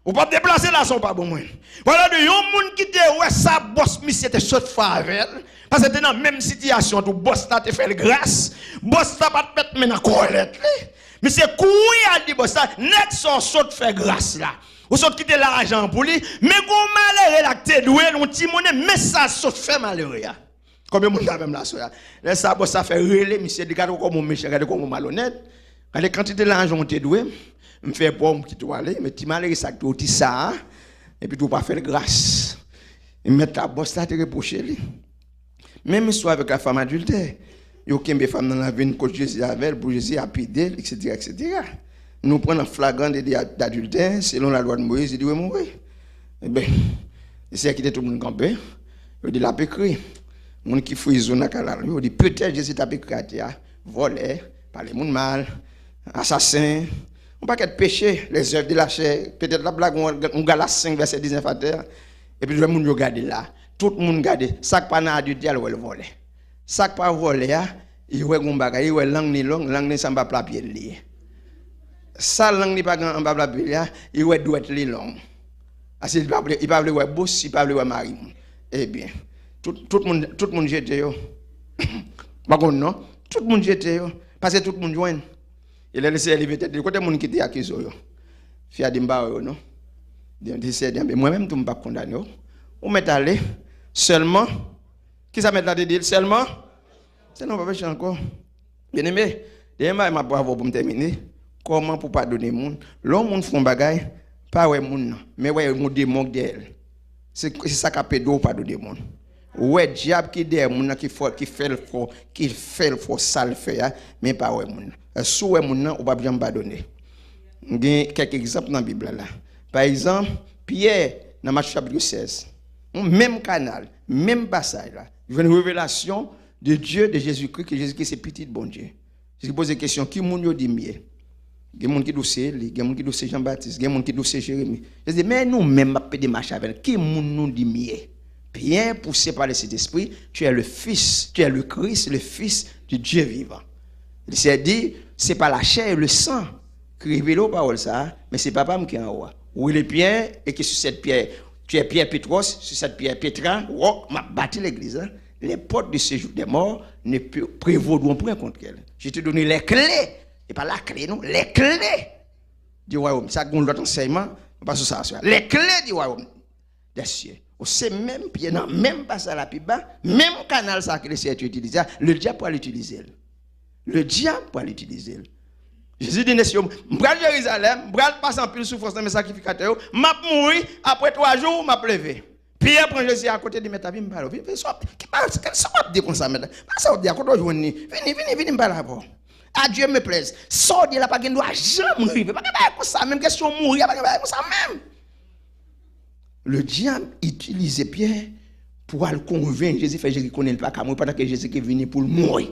Ou p ap deplase la san w pa ban mwen." Vwala de yon moun ki te wè sa bòs misye te sot fè avè l, paske te nan menm sitiyasyon tou, bòs la te fè l gras, bòs la pa t met men nan kòlèt li. Misye kouri al di bòs la, "Nèg sa w sot fè gras la, ou sot kite lajan an pou li, men gon malere la k te dwe l yon ti monnen, men sa l sot fè malere a." Konbyen moun k avè m la aswè a? Lè sa a, bòs la fè rele misye, di, "Gade kòman w mechan, gade kòman w malonèt. Gade kantite lajan w te dwe m. M fè pa w, m kite w ale, men ti malere sa k te w ti sa a, epi tou w pa fè l gras. E mèt la, bòs la te repwoche li. Menm istwa avèk la fanm adiltè. Yo kenbe fanm nan nan vin kot Jezi avè l pou Jezi lapide l, etsetera, etsetera. Nou pran nan flagran deli a- dadiltè, selon lalwa de Moyiz, li dwe mouri. Ebyen, Seyè kite tout moun kanpe, yo di l ap ekri. Moun ki frizon nan kalal, yo di petèt Jezi t ap ekri atè a, vòlè, pale moun mal, asasen, yon pakèt peche, les œuvres de la chair, petèt l ap lage yon, yon Galat senk vèsè diznèf atè a, epi lè moun yo gade la, tout moun gade, sa k pa nan adiltè a, l wè l vòlè. Sa k pa vòlè a, li wè gon bagay, li wè lang li long, lang li sanba pla pye l li ye. Sa lang li pa gen anba pla pye l la, li wè dwèt li long. Ase li pa vle, li pa vle wè bous, li pa vle wè mari moun. Ebyen, tout, tout moun, tout moun jete yo. Pa konn non, tout moun jete yo, paske tout moun jwenn. E lè Leseyè leve tèt li, kote moun ki te akize w yo? Fi a di, m pa wè yo non. Di, di Seyè di, mwen menm tou m p ap kondane w. Ou mèt ale, sèlman, kisa mèt la te di l? Sèlman, sèlman pa peche ankò. Byeneme, dènye bagay m ap avè w pou m tèmine, kòman pou padone moun? Lè yon moun fè yon bagay, pa wè moun nan, men wè yon demon k dèyè l. Se, se sa k ap ede w padone moun. Ou wè dyab ki dèyè moun nan ki fè, ki fè l fè, ki fè l fè sa l fè a, men pa wè moun nan. Si w wè moun nan, ou p ap janm padone. M gen kèk egzanp nan Bib la la. Pa egzanp, Pyè nan Matye chapit sèz. Menm kanal, menm pasaj la. Jwenn revelasyon de Dye, de Jezikri, ke Jezikri se pitit Bondye. Jezi poze kesyon, ki moun yo di m ye? Gen moun ki di w se Eli, gen moun ki di w se Jan Batis, gen moun ki di w se Jeremi. Jezi di, men nou menm m ap pede mache avè l, ki moun nou di m ye? Pyè, poussé par le Saint-Esprit, tu es le Fils, tu es le Christ, le Fils du Dieu vivant. Le Seigneur dit, c'est pas la chair et le sang ki revele w pawòl sa a, men se Papa m ki anwo a. Ou rele Pyè, e ke sou sèt pyè, tu es Pierre Petros, sur cette pierre Petra, roc, m ap bati legliz la. Les portes du séjour des morts ne pe- prévaudront point contre elle. Je te donne les clés, e pa lakle non, les clés du royaume. Sa gon lòt ansèyman, nou pa sou sa aswè. Les clés du royaume des cieux. Ou se menm Pyè nan menm pasaj la pi ba, menm kanal sa ke Leseyè te itilize a, ledyab pral itilize l. Ledyab pral itilize l. Jezi di, mesye, m pral Jerizalèm, m pral pase anpil soufrans nan men sakrifikatè yo, m ap mouri, apre twa jou, m ap leve. Pyè pran Jezi akote, di, mèt la, vin m pale w. Vin, vin, sa w ap, ki pa, sa w ap di konsa, mèt la? Pa sa w ap di a, kote w jwenn li? Vini, vini, vini m pale avè w. A Dieu me plaise. Sa w di la pa gen dwa janm rive. Pa gen bagay konsa menm, kesyon mouri a, pa gen bagay konsa menm. Ledyab itilize Pyè pou al konvenk Jezi, fè Jezi konnen li pa ka mouri, pandan ke Jezi ki vini pou l mouri.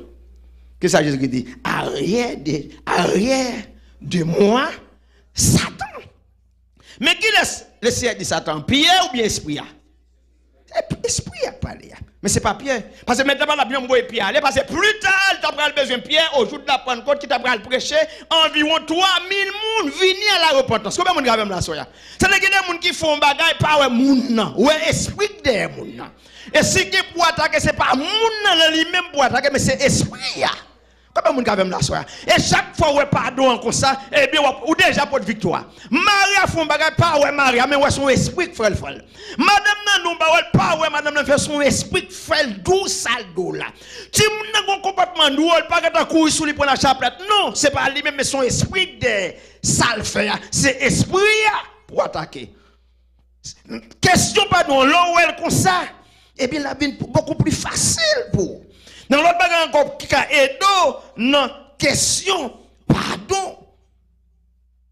Kisa Jezi ki di? Arrière de, arrière de moi, Satan. Men kilès Leseyè di Satan? Pyè oubyen espri a? Se espri a k pale a. Men se pa Pyè. Paske mèt la pa t ap janm voye Pyè ale, paske pli ta, l ta pral bezwen Pyè, au jour de la Pentecôte, ki ta pral preche, anviwon twa mil moun vini a la repantans. Konbyen moun k avè m la aswè a? Sa vle gen de moun ki fè yon bagay, pa wè moun nan, wè espri k dèyè moun nan. E si gen pou atake, se pa moun nan nan li menm pou atake, men se espri a. Konbyen moun k avè m la aswè a? E chak fwa w wè padon an konsa, ebyen w ap, ou deja pot viktwa. Mari a fè yon bagay, pa wè mari a, men wè se yon espri k fè l fè l. Madanm nan di yon pawòl, pa wè madanm nan fè, se yon espri k fè l di w sa l di w la. Timoun nan gon konpòtman dwòl, pa gentan kouri sou li pran nan chaplèt. Non, se pa li menm, men se yon espri k dèyè sa l fè a. Se espri a pou atake. Kesyon padon an, lè w wè l konsa, ebyen, l ap vin pou- bokou pli fasil pou ou. Nan lòt bagay ankò ki ka ede w nan kesyon padon,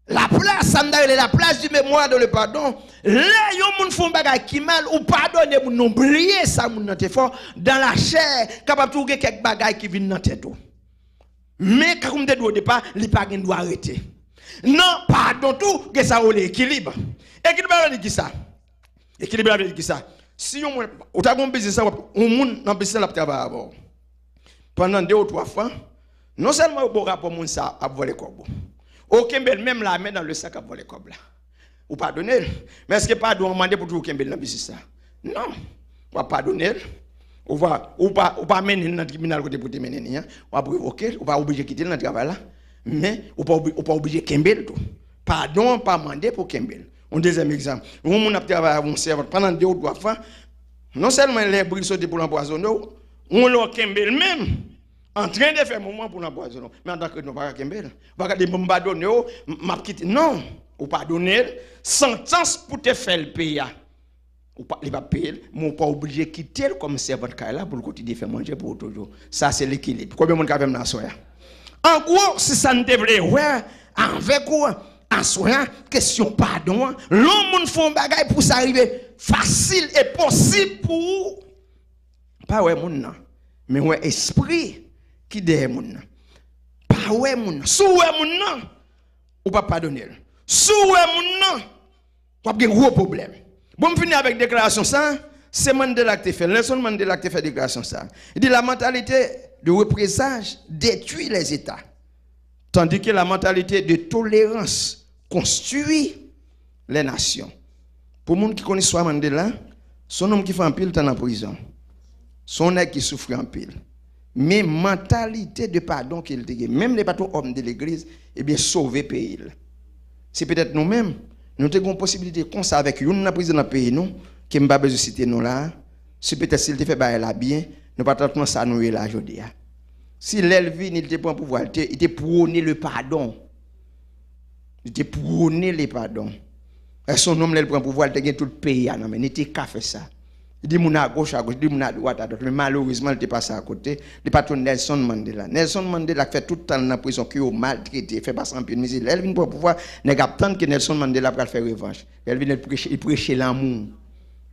laplas, sa m ta rele laplas di memwa de le padon. Lè yon moun fè yon bagay ki mal, ou padone moun nan, ou bliye sa moun nan te fè w, dan lachè, kapab tou gen kèk bagay ki vin nan tèt ou. Men, tankou m te di w o depa, li pa gen dwa rete. Nan padon tou, gen sa yo rele ekilib. Ekilib la vle di kisa? Ekilib la vle di kisa? Si yon moun, ou ta gen yon biznis, w ap, yon moun nan biznis la ap travay avè w. Pandan de ou twa fwa, non sèlman ou ba w rapò moun sa ap vòlè kòb ou, ou kenbe l menm la men nan le sak ap vòlè kòb la. Ou padone l. Men èske padon an mande pou toujou kenbe l nan biznis la? Non. W ap padone l. Ou pa, ou pa, ou pa mennen l nan tribinal kote pou te mennen li an. W ap revoke l. Ou pa oblije kite l nan travay la. Men, ou pa obli- ou pa oblije kenbe l tou. Padon an pa mande pou kenbe l. Yon dezyèm egzanp. Yon moun ap travay avè yon sèvant pandan de ou twa fwa. Non sèlman lè bri l soti pou l anpwazonnen w, yon lè w kenbe l menm. Antren de fè mouvman pou l anpwazonnen w. Men antanke nou pa ka kenbe l. Ou pa ka di, "Bon, m padone w, m ap kite." Non, ou padone l. Santans pou te fè l peye a, ou pa, li p ap peye l, men ou pa oblije kite l kòm sèvant kay la pou l kontinye fè manje pou ou toujou. Sa se lekilib. Konbyen moun k avè m nan aswè a? An gwo, se sa n te vle wè avèk ou aswè a, kesyon padon an. Lè yon moun fè yon bagay pou sa rive fasil e posib pou ou, pa wè moun nan, men wè espri ki dèyè moun nan. Pa wè moun nan. Si w wè moun nan, ou p ap padone l. Si w wè moun nan, w ap gen gwo pwoblèm. Bon, m fini avèk deklarasyon sa a. Se Mandela ki te fè l. Nelson Mandela ki te fè deklarasyon sa a. Li di, la mentalité de représailles détruit les États, tandis que la mentalité de tolérance construit les nations. Pou moun ki konn istwa Mandela, se yon nonm ki fè anpil tan nan prizon. Se yon nèg ki soufri anpil. Men mantalite de padon ke l te gen, menm li pa t yon òm de legliz, ebyen, sove peyi l. Se petèt nou menm, nou te gen yon posibilite konsa avèk youn nan prezidan peyi nou, ke m pa bezwen site non la a, se petèt si l te fè bagay la byen, nou pa t ap nan sa nou ye la jodi a. Si lè l vini, li te pran pouvwa, li te, li te pwone le padon. Li te pwone le padon. Èske yon nonm, lè l pran pouvwa, li te gen tout peyi a nan men li? Li te ka fè sa. Li di moun agoch, agoch, li di moun adwat, adwat. Men malerezman, li te pase akote. Li pa t yon Nelson Mandela. Nelson Mandela k fè tout tan l nan prizon, ke yo maltrete, fè pase anpil mizè. Lè l vin pran pouvwa, nèg ap tann ke Nelson Mandela pral fè revanch. Lè l vin, li preche, li preche lanmou.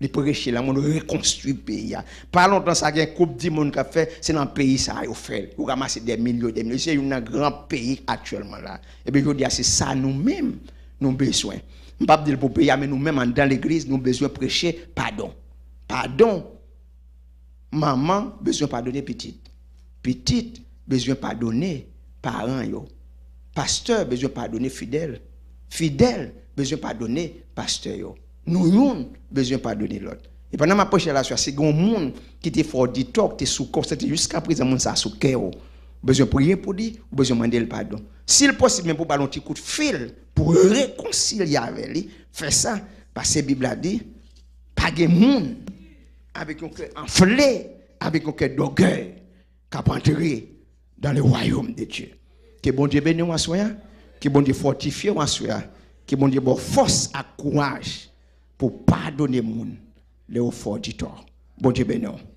Li preche lanmou, nou rekonstwi peyi a. Pa lontan sa, gen koup di mond k ap fè, se nan peyi sa a yo fè l. Yo ranmase dè milyon, dè milyon. Se youn nan gran peyi aktyèlman la. Ebyen, jodi a, se sa nou menm, nou bezwen. M p ap di l pou peyi a, men nou menm anndan legliz, nou bezwen preche padon. Padon. Manman bezwen padone pitit. Pitit bezwen padone paran yo. Pastè bezwen padone fidèl. Fidèl bezwen padone pastè yo. Nou youn bezwen padone lòt. E pandan m ap preche la aswè a, si gen yon moun ki te fè w di tò, ki te sou kè w, se te jiska prezan moun sa a sou kè w, ou bezwen priye pou li, ou bezwen mande l padon. Si l posib, menm pou w ba l yon ti kout fil, pou w rekonsilye avè li, fè sa. Paske Bib la di, pa gen moun avèk yon kè anfle, avèk yon kè dògèy, k ap antre dans le royaume de Dieu. Ke Bondye beni w aswè a, ke Bondye fòtifye w aswè a, ke Bondye ba w fòs ak kouraj pou w padone moun lè yo fè w di tò. Bondye beni w.